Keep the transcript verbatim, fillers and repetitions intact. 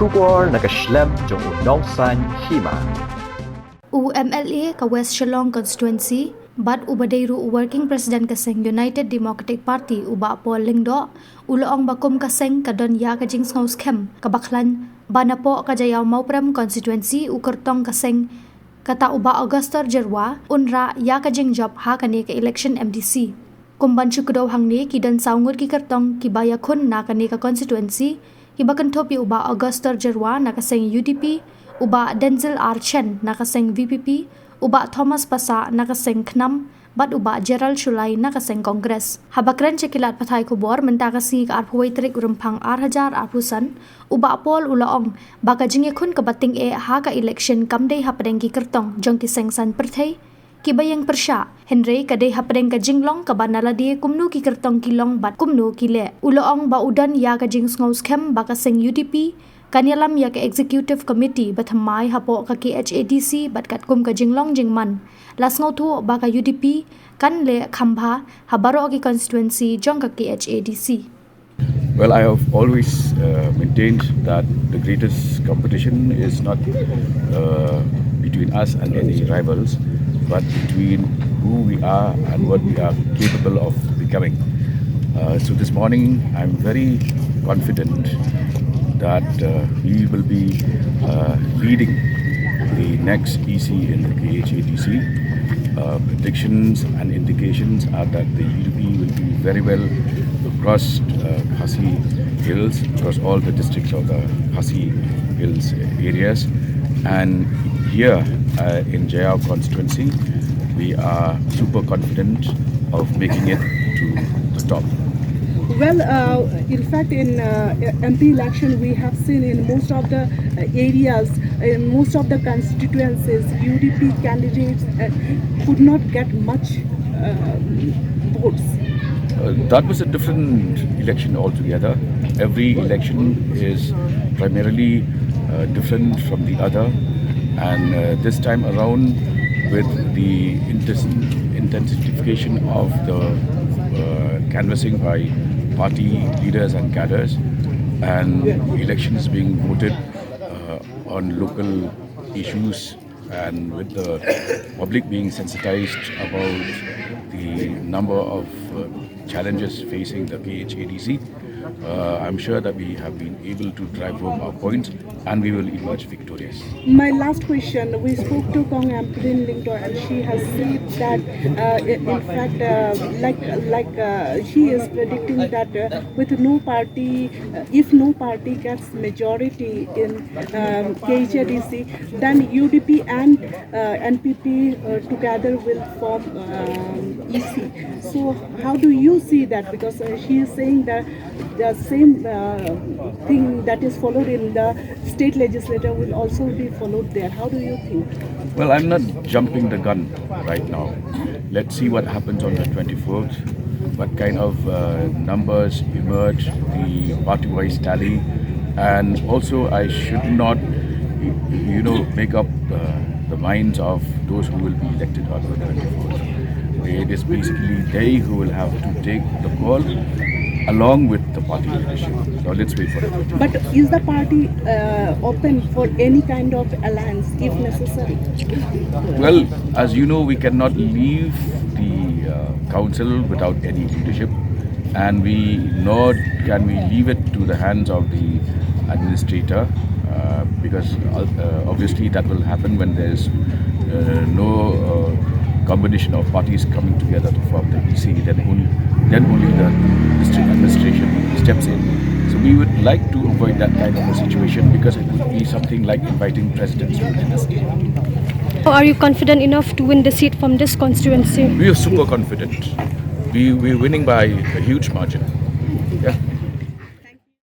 Khubor na ka shlem jong u Nongsaiñ Hima. U M L A ka West Shillong Constituency bad uba dei ruh u Working President ka seng United Democratic Party u Bah Paul Lyngdoh u la ong ba kum ka seng ka don ïa ka jingsngew skhem kaba khlaiñ ba napoh ka Jaïaw Mawprem Constituency u kyrtong ka seng kata u Bah Augustor Jyrwa un rah ïa ka jingjop ha kane ka election M D C. Kum ban shu kdew hangne, ki don saw ngut ki kyrtong kiba ïakhun na kane ka constituency, kiba kynthup ïa u Bah Augustor Jyrwa na ka seng U D P, u Bah Denzil R Shen na ka seng V P P, u Bah Thomas Passah na ka seng KHNAM bad u Bah Gerald Shullai na ka seng Congress. Haba kren sha ki lad pathai khubor mynta ka sngi ka arphew wei tarik u Rymphang ar hajar arphew san, u Bah Paul u la ong ba ka jingïakhun kaba tyngeh ha ka election kam dei hapdeng ki kyrtong jong ki seng saiñ pyrthei kiba ïeng pyrshah, hynrei ka dei hapdeng ka jinglong kaba na lade kumno ki kyrtong ki long bad kumno ki leh. U la ong ba u don ïa ka jingsngew skhem ba ka seng U D P kan ïalam ïa ka Executive Committee ba thymmai hapoh ka K H A D C bad katkum ka jinglong jingman, la sngewthuh ba ka U D P kan leh kham bha ha baroh ki constituency jong ka K H A D C. Well, I have always uh, maintained that the greatest competition is not uh, between us and any rivals, but between who we are and what we are capable of becoming. Uh, so this morning, I'm very confident that uh, we will be uh, leading the next E C in the K H A D C. Uh, predictions and indications are that the U D P will be very well across uh, Khasi Hills, across all the districts of the Khasi Hills areas. And here uh, in Jaïaw constituency, we are super confident of making it to the top. Well, uh, in fact, in uh, M P election, we have seen in most of the uh, areas, in most of the constituencies, U D P candidates uh, could not get much uh, votes. Uh, that was a different election altogether. Every election is primarily uh, different from the other, and uh, this time around, with the intens- intensification of the uh, canvassing by party leaders and cadres, and elections being voted uh, on local issues, and with the public being sensitized about the number of uh, challenges facing the K H A D C, uh, I'm sure that we have been able to drive home our points and we will emerge victorious. My last question, we spoke to Kong Ampareen Lyngdoh and she has said that uh, in fact uh, like like uh, she is predicting that uh, with no party, uh, if no party gets majority in um, K H A D C, then U D P and uh, N P P uh, together will form um, E C. So how do you see that? Because uh, she is saying that the same uh, thing that is followed in the state legislature will also be followed there. How do you think? Well, I'm not jumping the gun right now. Let's see what happens on the twenty-fourth, what kind of uh, numbers emerge, the party-wise tally, and also I should not, you know, make up uh, the minds of those who will be elected on the twenty-fourth. It is basically they who will have to take the call along with the party leadership. Now let's wait for it. But is the party uh, open for any kind of alliance if necessary? Well, as you know, we cannot leave the uh, council without any leadership, and we nor can we leave it to the hands of the administrator, uh, because uh, obviously that will happen when there is uh, no uh, combination of parties coming together to form the E C. Then only then only the district administration steps in. So we would like to avoid that kind of a situation because it would be something like inviting presidents to a dynasty. Are you confident enough to win the seat from this constituency? We are super confident. We, we're winning by a huge margin.